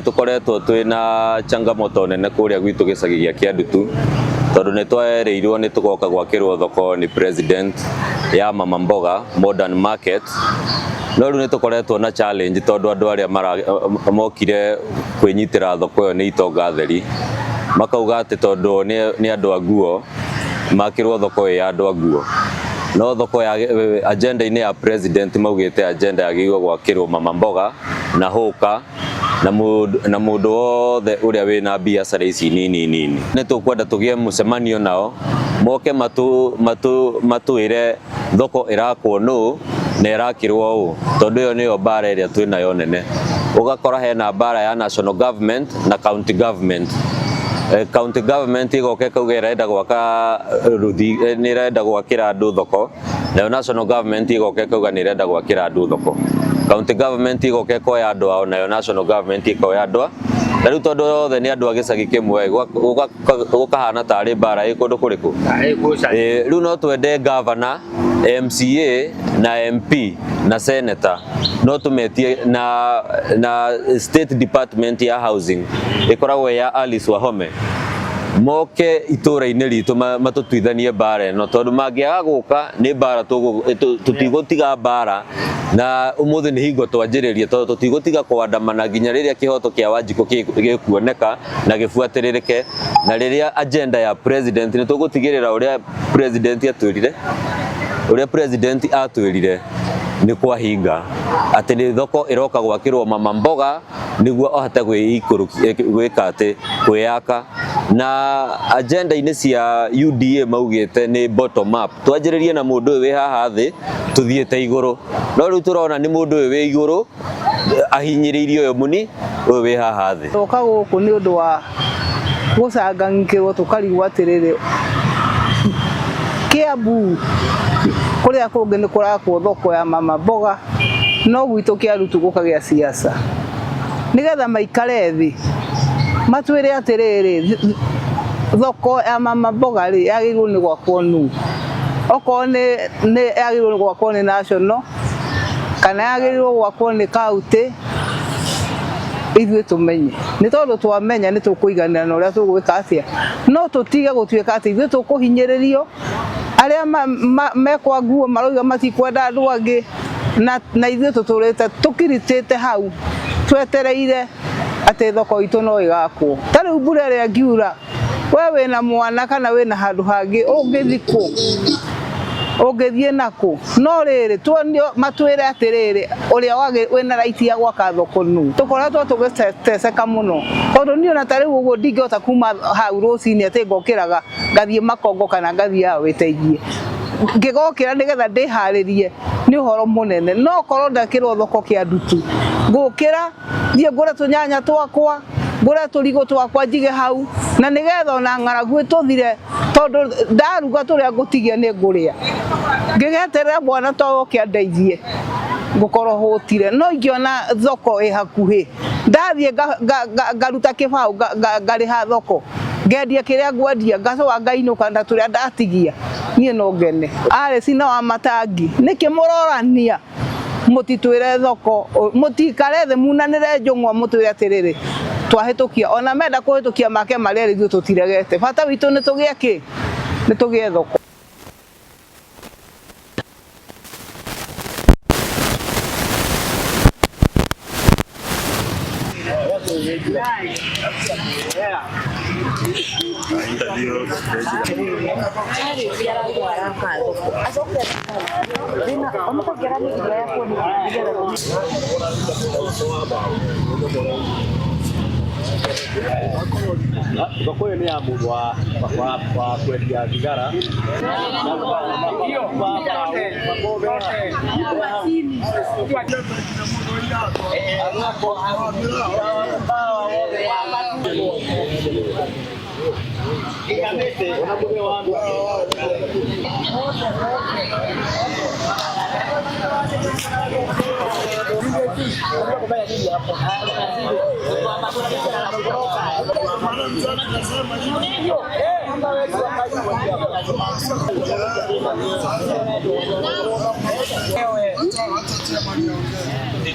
Nĩtũkoretwo twĩna changamoto nene kũrĩa gwitũ gĩcagi gĩa Kĩandutu tondũ nĩ twerĩirwo nĩ tũgoka gwakĩrwo thoko nĩ president ya Mama Mboga Modern Market. No rĩu nĩ tũkoretwo na challenge tondũ andũ arĩa mokire kwĩnyitĩra thoko ĩyo nĩ itonga theri, makauga atĩ tondũ nĩ andũ a nguo makĩrwo thoko ĩ ya andũ a nguo. No thoko ya agenda-inĩ ya president maugĩte agenda yagĩrĩirwo gwakĩrwo Mama Mboga na hũka na mũndũ wothe ũrĩa wĩna biacara ici nini nini. Nĩ tũkwenda tũgĩe mũcemanio nao moke matwĩre thoko ĩrakwo nũ na ĩrakĩrwo ũ, tondũ ĩyo nĩyo mbara ĩrĩa twĩnayo nene. Ũgakora hena mbara ya national government na county government. County government ĩgoka ĩkauga ĩrenda gwaka rũthi, nĩ ĩrenda gwakĩra andũ thoko, nayo national government ĩgoka ĩkauga nĩ ĩrenda gwakĩra andũ thoko. County government ĩgoka ĩkoya andũ ao, nayo national government ĩkoya andũ a na rĩu tondũ othe nĩ andũ a gĩcagi kĩmwe, gũkahana tarĩ mbara ĩ kũndũ kũrĩkũ. Rĩu no twende governor, MCA na MP na senator, no tũmetie na state department ya housing ĩkoragwo ya Alice Wahome, moke itũra-inĩ ritũ matũtuithanie mbara ĩno, tondũ mangĩaga gũka nĩ mbara tũtigũtiga mbara, na ũmũthĩ nĩ hingo twanjĩrĩrie, tondũ tũtigũtiga kũandamana nginya rĩrĩa kĩhoto kĩa Wanjikũ gĩkuoneka na gĩbuatĩrĩrĩke, na rĩrĩa agenda ya president nĩ tũgũtigĩrĩra ũrĩa president atwĩrire, ũrĩa president atwĩrire nĩ kwahinga atĩ nĩ thoko ĩroka gwakĩrwo Mama Mboga nĩguo ahote gwĩka atĩ kwĩyaka. Na agenda-inĩ cia UDA maugĩte nĩ bottom up, twanjĩrĩrie na mũndũ ũyũ wĩ haha thĩ tũthiĩte igũrũ, no rĩu tũrona nĩ mũndũ ũyũ wĩ igũrũ ahinyĩrĩirie ũyũ mũni ũyũ wĩ haha thĩ. Twoka gũkũ nĩ ũndũ wa gũcangangĩrwo, tũkarigwo atĩrĩrĩ, Kiambu kũrĩa kũngĩ nĩ kũrakwo thoko ya Mama Mboga, no gwitũ Kĩarutu gũkagĩa siasa, nĩgetha maikare thĩ matwĩre atĩrĩrĩ, thoko ya Mama Mboga rĩ yagĩrĩirwo nĩ gwakwo nũ, okorwo nĩ yagĩrĩirwo nĩ gwakwo nĩ national kana yagĩrĩirwo gwakwo nĩ county, ithuĩ tũmenye. Nĩ tondũ twamenya nĩ tũkũiganĩra na ũrĩa tũgwĩka atĩa, no tũtige gũtuĩka atĩ ithuĩ tũkũhinyĩrĩrio, arĩa mekwa nguo marauga matikwenda andũ angĩ, na ithuĩ tũtũrĩte tũkiritĩte hau twetereire atĩ thoko itũ no ĩgakwo. Ta rĩu mbura ĩrĩa ĩngiura, we wĩna mwana kana wĩna handũ hangĩ ũngĩthiĩ kũ, ũngĩthiĩ nakũ? No rĩrĩ tuonio matwĩre atĩrĩrĩ, ũrĩa wĩna right ya gwaka thoko nũ. Tũkoretwo tũgĩteceka mũno, tondũ niĩ ona ta rĩu ũguo ndingĩhota kuma hau rũcinĩ atĩ ngokĩraga ngathiĩ Makongo kana ngathiĩ haha wĩteithie, ngĩgokĩra nĩgetha ndĩharĩrie nĩ ũhoro mũnene. No korwo ndakĩrwo thoko Kĩandutu, ngũkĩra thiĩ ngũre tũnyanya twakwa, ngũre tũrigũ twakwa njige hau, na nĩgetha ona ng'aragu ĩtũthire, tondũ ndaruga tũrĩa ngũtigia nĩ ngũrĩa, ngĩgeterera mwana to oke andeithie ngũkorwo hũtire. No ingĩona thoko ĩ hakuhĩ, ndathiĩ ngaruta kĩbaũ, ngarĩha thoko, ngendia kĩrĩa ngwendia, ngacoka ngainũka na tũrĩa ndatigia, niĩ no ngene. Arĩ na wa matangi, nĩkĩ mũrorania mũtitwĩre thoko, mũtikare thĩ munanĩre njũng'wa mũtwĩre atĩrĩrĩ, twahĩtũkia, ona menda kũhĩtũkia make marĩa ithuĩ tũtiregete, bata witũ nĩ tũgĩe kĩ, nĩ tũgĩe thoko. Thoko ĩyo nĩ ya mũndũ wa kwendia thigara.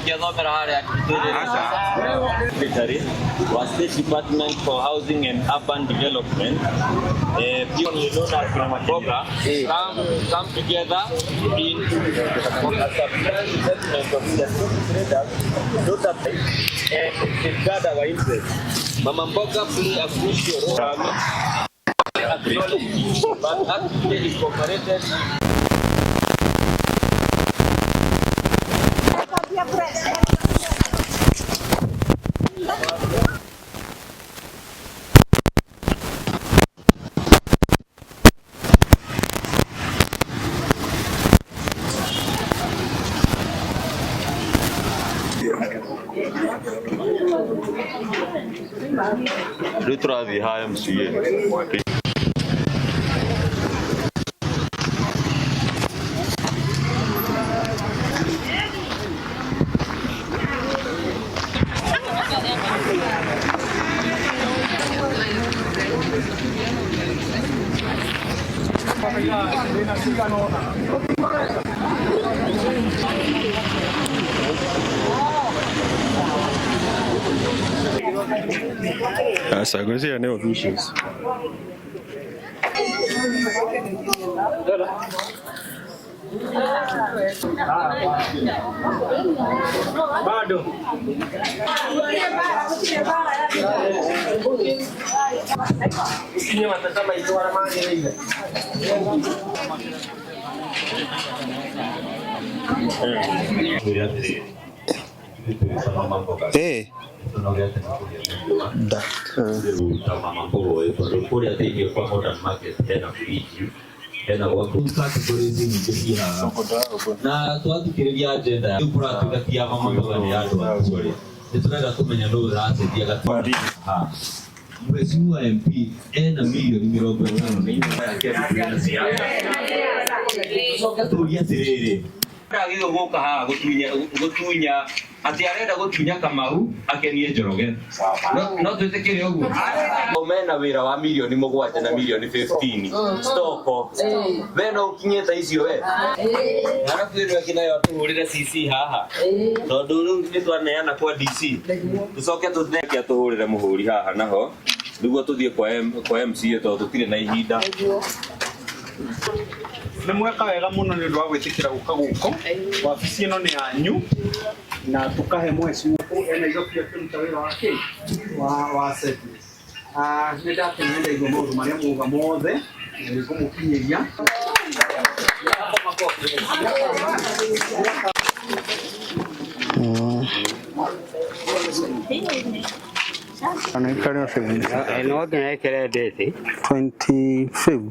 Ndingĩthomera harĩa Secretary wa State Department for Housing and Urban Development, purely known as Mama Mboga, come together in a substantial settlement of the traders, notably and safeguard our interests. Mama Mboga play a crucial role, acknowledged but actively incorporated. Rĩu tũrathiĩ ha MCA. Sasa gwĩciria nĩ officials. Bado. Eh. Da. Mama Mboga tondũ kũrĩa thĩinĩ kwa Modern Market hena fridge, hena gwa categories nyingĩ ciĩ haha na twathikĩrĩria agenda rĩu kũratuĩka ti ya Mama Mboga nĩ ya andũ akuo rĩ, nĩ tũrenda kũmenya nũ ũracenjia gatiba haha. Mheshimiwa MP ena milioni 54 yake na siasa. Tucoke tũrie atĩrĩrĩ, agĩrĩirwo gũka haha gũtunya atĩ arenda gũtunya Kamau akenie Njoroge. No twĩtĩkĩre ũguo mena wĩra wa milioni 7 na milioni 15 stoko we no ũkinyĩte icio we arabu ĩno ĩngĩ nayo atũhũrĩre CC haha tondũ rĩu nĩ twaneana kwa DC tũcoke tũneke atũhũrĩre mũhũri haha naho nĩguo tũthiĩ kwa MCA tondũ tũtirĩ na ihinda. Nĩ mweka wega mũno nĩ ũndũ wa gwĩtĩkĩra gũka gũkũ wabici ĩno nĩ yanyu na tũkahe mheshimiwa ena igoki akĩruta wĩra wake wa service. Nĩ ndakena nĩ ndaigua maũndũ marĩa mwauga mothe na nĩ ngũmũkinyĩria. No nginya ĩkĩre ndĩti 25.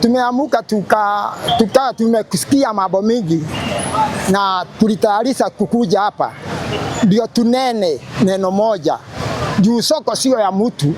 Tumeamuka tuka tumekusikia mambo mingi na tulitayarisha kukuja hapa ndio tunene neno moja juu soko sio ya mtu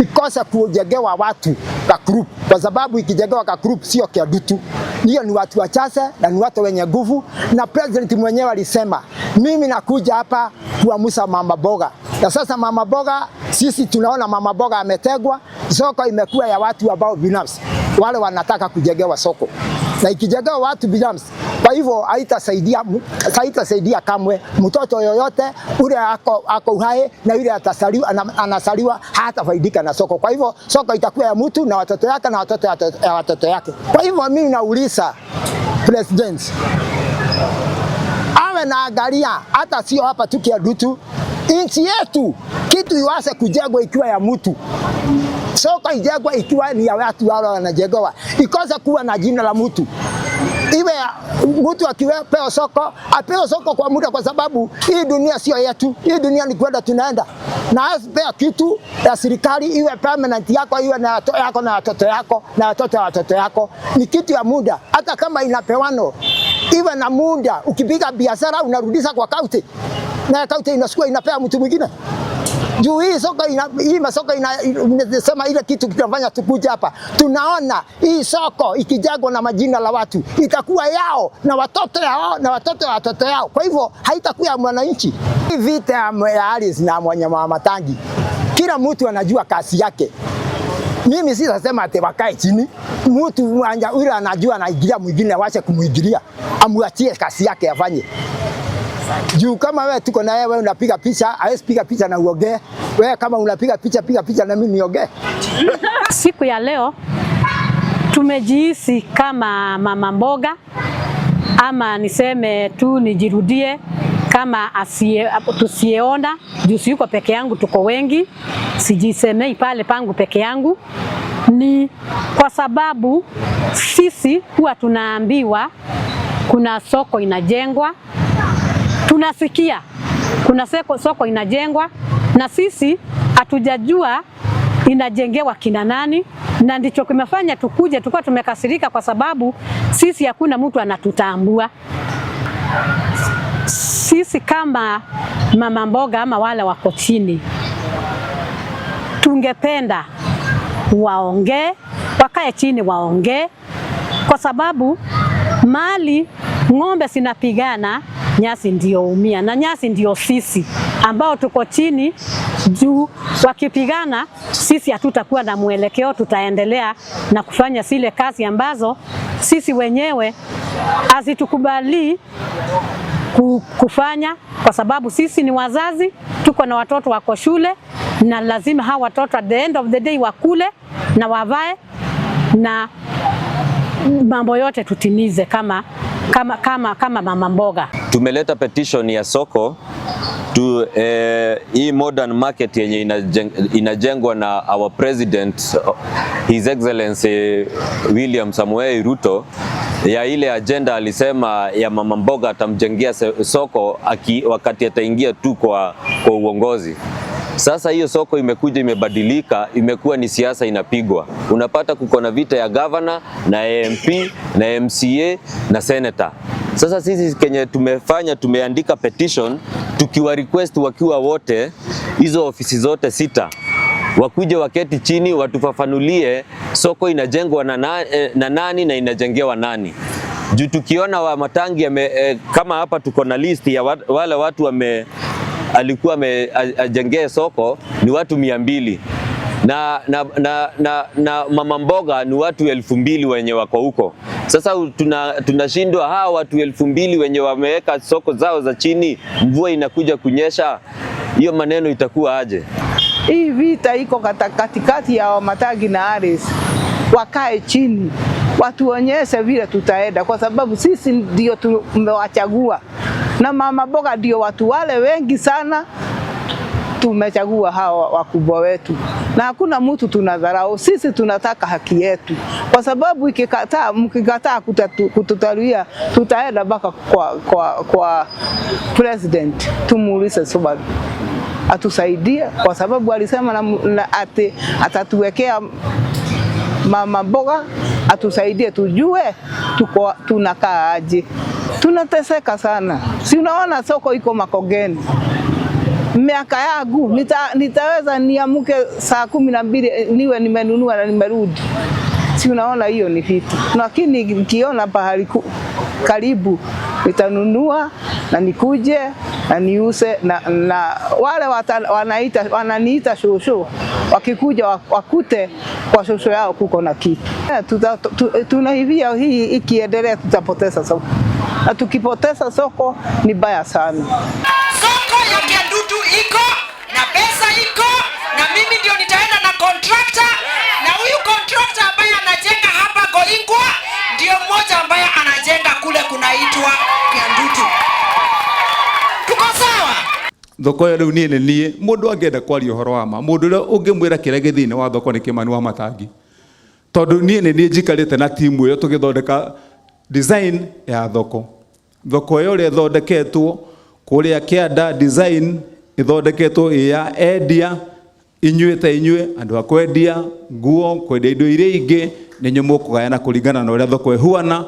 ikose kujengewa watu ka group, kwa sababu ikijengewa ka group sio Kiandutu, hiyo ni watu wachache na ni watu wenye nguvu. Na president mwenyewe alisema mimi nakuja hapa kuamusha mama mboga, na sasa mama mboga, sisi tunaona mama mboga ametegwa. Soko imekuwa ya watu ambao binafsi wale wanataka kujengewa soko, na ikijengewa watu binafsi, kwa hivyo haitasaidia kamwe mtoto yoyote ule ako uhai na yule atasaliwa, anasaliwa hatafaidika na soko. Kwa hivyo soko itakuwa ya mtu na watoto yake na watoto ya watoto yake. Kwa hivyo mimi nauliza president awe na angalia, hata sio hapa tu Kiandutu, nchi yetu kitu iwase kujengwa ikiwa ya mtu, soko ijengwa ikiwa ni ya watu wale wanajengewa, ikose kuwa na jina la mtu. Iwe mtu akipewa soko apewe soko kwa muda, kwa sababu hii dunia sio yetu. Hii dunia ni kwenda tunaenda, na asipea kitu ya serikali iwe permanent yako, iwe na yako na watoto yako na watoto ya watoto yako. Ni kitu ya muda, hata kama inapewano iwe na muda. Ukipiga biashara unarudisha kwa kaunti, na kaunti inasukua inapea mtu mwingine juu hii soko hii masoko inasema ile kitu kinafanya tukuja hapa, tunaona hii soko ikijengwa na majina la watu itakuwa yao na watoto yao na watoto ya watoto yao, kwa hivyo haitakuwa ya mwananchi. Hii vita ya Alice na mwenye matangi, kila mtu anajua kazi yake. Mimi sitasema ati wakae chini, mtu yule anajua anaingilia mwingine, wache kumuingilia, amuachie kazi yake afanye. Juu kama wewe tuko na wewe unapiga picha, hawezi piga picha na uongee. Wewe kama unapiga picha, piga picha na mimi niongee. Siku ya leo tumejihisi kama mama mboga, ama niseme tu nijirudie kama tusieona juu siyuko peke yangu, tuko wengi, sijisemei pale pangu peke yangu. Ni kwa sababu sisi huwa tunaambiwa kuna soko inajengwa, tunasikia kuna soko inajengwa, na sisi hatujajua inajengewa kina nani, na ndicho kimefanya tukuje. Tulikuwa tumekasirika kwa sababu sisi hakuna mtu anatutambua. Sisi kama mama mboga ama wale wako chini, tungependa waongee, wakae chini waongee, kwa sababu mali ng'ombe zinapigana, nyasi ndio umia, na nyasi ndio sisi ambao tuko chini juu. Wakipigana sisi hatutakuwa na mwelekeo, tutaendelea na kufanya zile kazi ambazo sisi wenyewe hazitukubali kufanya, kwa sababu sisi ni wazazi, tuko na watoto wako shule, na lazima hawa watoto at the end of the day wakule na wavae na mambo yote tutimize kama mama mboga. Tumeleta petition ya soko tu, hii modern market yenye inajengwa na our president His Excellency William Samoei Ruto, ya ile agenda alisema ya mama mboga atamjengea soko wakati ataingia tu kwa uongozi. Sasa hiyo soko imekuja imebadilika, imekuwa ni siasa inapigwa. Unapata kuko na vita ya governor na MP na MCA na senator. Sasa sisi kenye tumefanya, tumeandika petition tukiwa request wakiwa wote hizo ofisi zote 6 wakuje waketi chini watufafanulie soko inajengwa na nani na inajengewa nani. Juu tukiona wa matangi kama hapa tuko na list ya wale watu alikuwa ajengee soko ni watu 200 na mama mboga ni watu 2000 wenye wako huko. Sasa tunashindwa hawa watu 2000 wenye wameweka soko zao za chini, mvua inakuja kunyesha, hiyo maneno itakuwa aje? Hii vita iko katikati ya Wamatangi na Alice. Wakae chini watuonyeshe vile tutaenda, kwa sababu sisi ndio tumewachagua na mama mboga ndio watu wale wengi sana tumechagua hawa wakubwa wetu, na hakuna mtu tunadharau. Sisi tunataka haki yetu, kwa sababu mkikataa kututaruia, tutaenda mpaka kwa president tumuulize swali atusaidie, kwa sababu alisema na atatuwekea Mama mboga atusaidie tujue tuko tunakaa aje. Tunateseka sana, si unaona soko iko Makongeni. Miaka yangu nitaweza niamuke saa 12 niwe nimenunua na nimerudi? Si unaona hiyo ni vitu, lakini nikiona pahali karibu nitanunua na nikuje na niuse na wale wananiita shosho wakikuja wakute kwa shosho yao kuko na kitu. Tunahivia hii ikiendelea tutapoteza soko, na tukipoteza soko ni baya sana. Soko ya Kiandutu iko na pesa iko na mimi ndio nitaenda na contractor, na huyu contractor ambaye anajenga hapa Goingwa ndio mmoja ambaye anajenga kule kunaitwa Kiandutu. Tuko sawa? Thoko ĩyo rĩu niĩ nĩ niĩ mũndũ angĩenda kwaria ũhoro wa ma mũndũ ũrĩa ũngĩmwĩra kĩrĩa gĩ thĩinĩ wa thoko nĩ Kĩmani wa Matangi, tondũ niĩ nĩ niĩ njikarĩte na timu ĩyo tũgĩthondeka design ya thoko. Thoko ĩyo ũrĩa ĩthondeketwo kũrĩa kĩanda, design ĩthondeketwo ĩ ya endia inyuĩ ta inyuĩ andũ a kwendia nguo, kwendia indo iria ingĩ, nĩ inyuĩ mũkũgayana kũringana na ũrĩa thoko ĩhuana.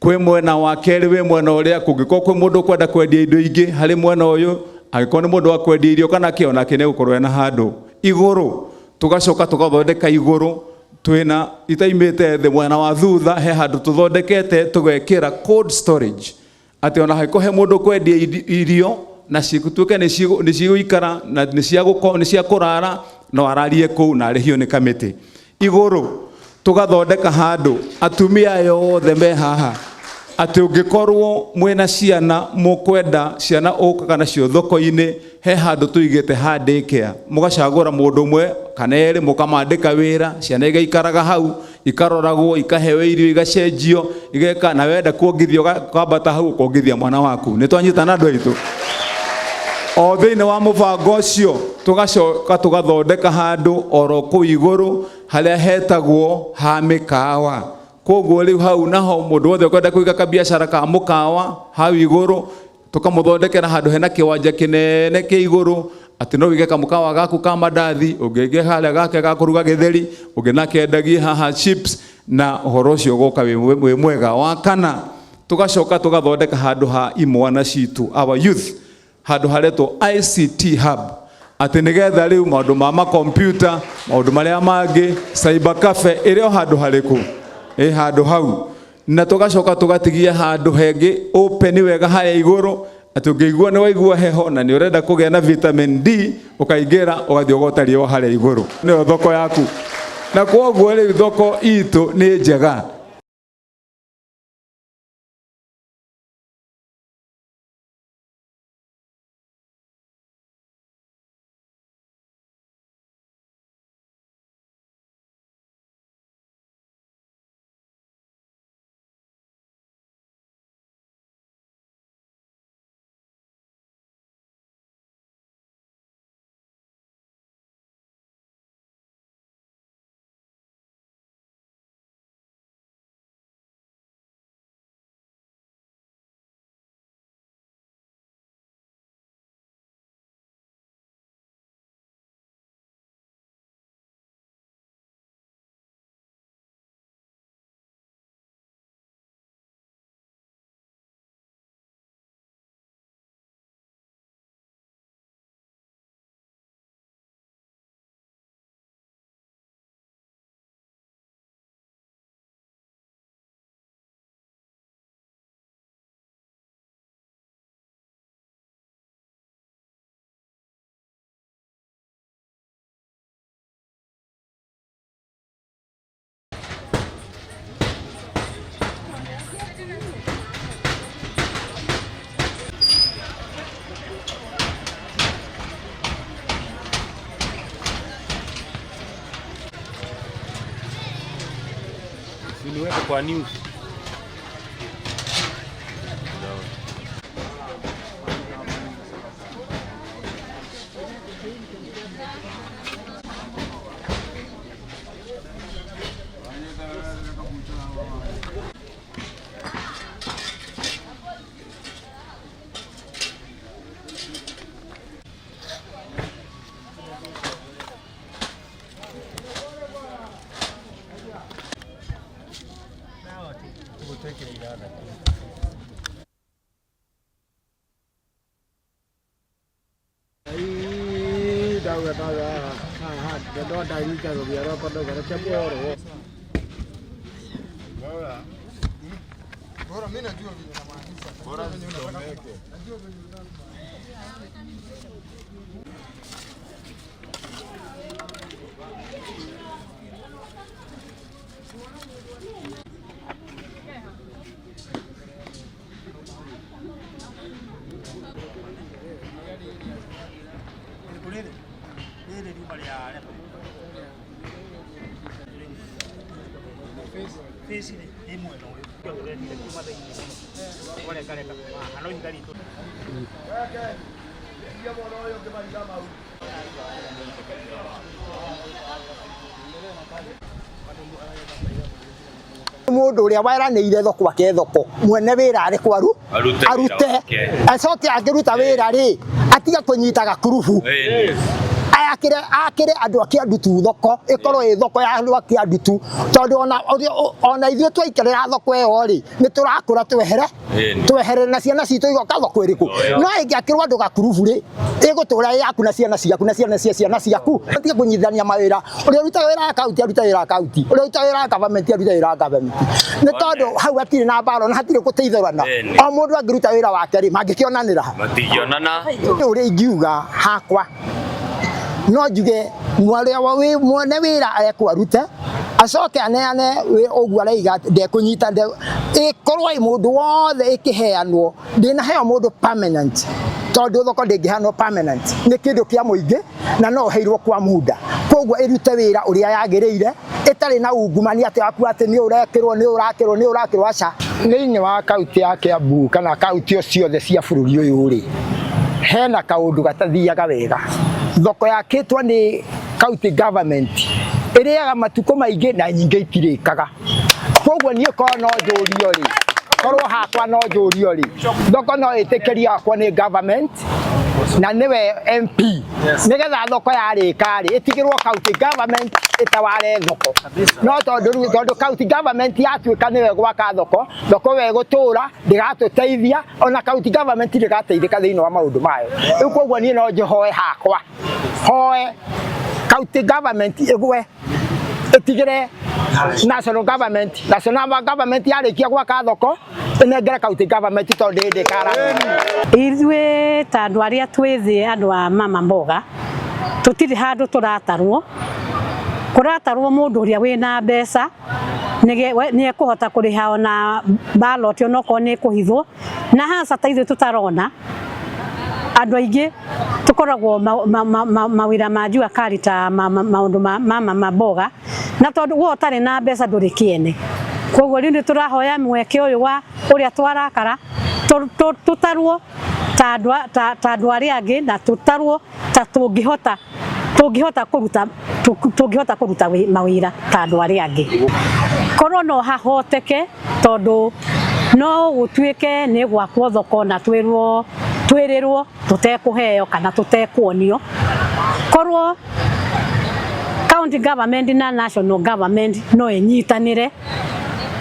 Kwĩ mwena wa kerĩ wĩ mwena ũrĩa kũngĩkorwo kwĩ mũndũ ũkwenda kwendia indo ingĩ harĩ mwena ũyũ, angĩkorwo nĩ mũndũ wa kwendia irio kana kĩ, onake nĩ egũkorwo ena handũ igũrũ. Tũgacoka tũgathondeka igũrũ twĩna itaimĩte thĩ mwena wa thutha, he handũ tũthondekete tũgekĩra cold storage, atĩ ona hangĩkorwo he mũndũ ũkwendia irio na cituĩke nĩ cigũikara na nĩ cia kũrara, no ararie kũu na arĩhio nĩ kamĩtĩ. Igũrũ tũgathondeka handũ atumia aya othe me haha, atĩ ũngĩkorwo mwĩna ciana mũkwenda ciana ũkaga nacio thoko-inĩ, he handũ tũigĩte ha daycare, mũgacagũra mũndũ ũmwe kana erĩ mũkamandĩka wĩra, ciana igaikaraga hau ikaroragwo, ikaheo irio, igacenjio, igeka, na wenda kuongithia ũkambata hau ũkongithia mwana waku. Nĩ twanyitana andũ aitũ? O thĩinĩ wa mũbango ũcio tũgacoka tũgathondeka handũ oro kũu igũrũ harĩa hetagwo ha mĩkawa. Koguo rĩu hau naho mũndũ wothe ũkwenda kũiga kabiacara ka mũkawa hau igũrũ, tũkamũthondekera handũ hena kĩwanja kĩnene kĩ igũrũ, atĩ no wĩige kamũkawa gaku ka mandathi, ũngĩige harĩa gake ga kũruga gĩtheri, ũngĩ nake endagie haha chips, na ũhoro ũcio ũgoka wĩ mwega. Wa kana tũgacoka tũgathondeka handũ ha imwana citũ, our youth, handũ haretwo ICT hub, atĩ nĩgetha rĩu maũndũ ma makompiuta, maũndũ marĩa mangĩ, cyber cafe ĩrĩ o handũ harĩkũ, ĩ handũ hau. Na tũgacoka tũgatigia handũ hengĩ open wega harĩa igũrũ, atĩ ũngĩigua nĩ waigua heho na nĩ ũrenda kũgĩa na vitamin D, ũkaingĩra ũgathiĩ ũgota riũa harĩa igũrũ, nĩyo thoko yaku. Na kwoguo rĩu thoko itũ nĩ njega. Niweke kwa news. Mundu uria weranĩire thoko ake thoko mwene wĩra arĩ kwaru Arute wĩra arute wake. acoke angĩruta wĩra rĩ atige kũnyita gakurubu akire akire andu a Kiandutu thoko ikorwo ĩ thoko ya andu a Kiandutu tondu ona ona ithuĩ twaikarĩra thoko ĩyo rĩ nĩ tũrakũra twehere Ĩni. twehere na ciana citũ igoka thoko ĩrĩkũ no ĩngĩakĩrwo andũ gakurubu rĩ ĩgũtũra ĩ yaku na ciana ciaku na ciana cia ciana ciaku tige kũnyitithania mawĩra ũrĩa ũrutaga wĩra wa kaunti arute wĩra wa kaunti ũrĩa ũrutaga wĩra wa government arute wĩra wa government nĩ tondũ hau hatirĩ na mbara na hatirĩ gũteithũrana Ĩni. o mũndũ angĩruta wĩra wake rĩ mangĩkĩonanĩra ha Matingĩonana. ũrĩa ingiuga hakwa no njuge mwaria wa mwene wĩra arekwo arute acoke aneane ũguo araiga atĩ ndekũnyita ĩkorwo ĩ mũndũ wothe ĩkĩheanwo ndĩnaheo mũndũ permanent tondũ thoko ndĩngĩheanwo permanent nĩ kĩndũ kĩa mũingĩ na no ũheirwo kwa muda koguo ĩrute wĩra ũrĩa yagĩrĩire ĩtarĩ na ungumania atĩ waku atĩ nĩ ũrekĩrwo nĩ ũrakĩrwo nĩ ũrakĩrwo aca thĩinĩ wa kaunti ya Kiambu kana kaunti o ciothe cia bũrũri ũyũ rĩ hena kaundu gatathiaga wega thoko yakĩtwo nĩ county government ĩrĩaga matukũ maingĩ na nyingĩ itirĩkaga koguo niĩ korwo no njũrio rĩ korwo hakwa no njũrio rĩ thoko no ĩtĩkĩrio yakwo nĩ government na nĩwe MP nĩgetha thoko yarĩka rĩ ĩtigĩrwo county government ĩtaware thoko no tondũ rĩu tondũ county government yatuĩka nĩwe gwaka thoko thoko ĩyo ĩgũtũra ndĩgatũteithia ona county government ndĩgateithĩka thĩinĩ wa maũndũ mayo rĩu koguo niĩ no njĩhoe hakwa hoe county government ĩgwe ĩtigĩre national government national government yarĩkia gwaka thoko ĩnengere county government tondũ ndĩ ndĩkara Ithuĩ ta andũ arĩa twĩ thĩ andũ a mama mboga tũtirĩ handũ tũratarwo kũratarwo mũndũ ũrĩa wĩna mbeca nĩ ekũhota kũrĩha ona ballot onokorwo nĩ ĩkũhithwo na hasa ta ithuĩ tũtarona andũ aingĩ tũkoragwo mawĩra ma jua kali ta maũndũ ma mama mboga na tondũ we ũtarĩ na mbeca ndũrĩ kĩene koguo rĩu nĩ tũrahoya mweke ũyũ wa ũrĩa twarakara tũtarwo ta andũ arĩa angĩ na tũtarwo ta tũngĩhota tũngĩhota kũruta mawĩra ta andũ arĩa angĩ korwo no hahoteke tondũ no gũtuĩke nĩ gwakwo thoko na twĩrwo twĩrĩrwo tũtekũheo kana tũtekuonio korwo county government na national government no ĩnyitanĩre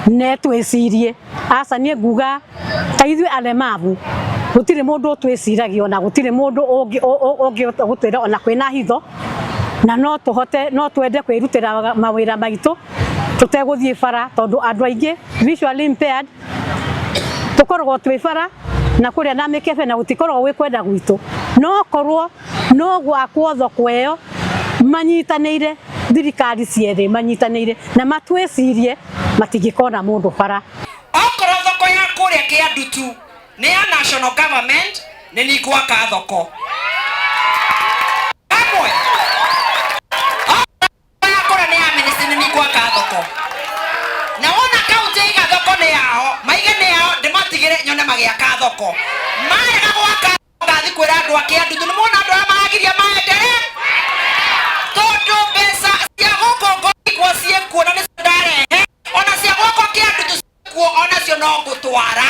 ne twĩcirie aca niĩ nguga ta ithuĩ alemavu gũtirĩ mũndũ ũtwĩciragia ona gũtirĩ mũndũ ũngĩhota gũtwĩra ona kwĩna hitho na no tũhote no twende kwĩrutĩra mawĩra maitũ tũtegũthiĩ bara tondũ andũ aingĩ visually impaired tũkoragwo twĩ bara na kũrĩa na mĩkebe na gũtikoragwo gwĩ kwenda gwitũ no korwo no gwakwo thoko ĩyo manyitanĩire thirikari cierĩ manyitanĩire na matwĩcirie matingĩkona mũndũ bara okorwo thoko ya kũrĩa Kĩandutu nĩ ya national government nĩ niĩ ngwaka thoko hamwe okorwo ya kũrĩa nĩ ya ministry nĩ niĩ ngwaka thoko na wona kaunti iga thoko nĩ yao maige nĩ yao ndĩmatigĩre nyone magĩaka thoko marega gwaka ngathi kwĩra andũ a Kĩandutu nĩ muona andũ arĩa maragiria maenderee tondũ mbeca cia gũkũ ngũigua ciĩkuo na nĩcio ndarehe ona cia gwakwa Kĩandutu ciĩkuo onacio no ngũtwara.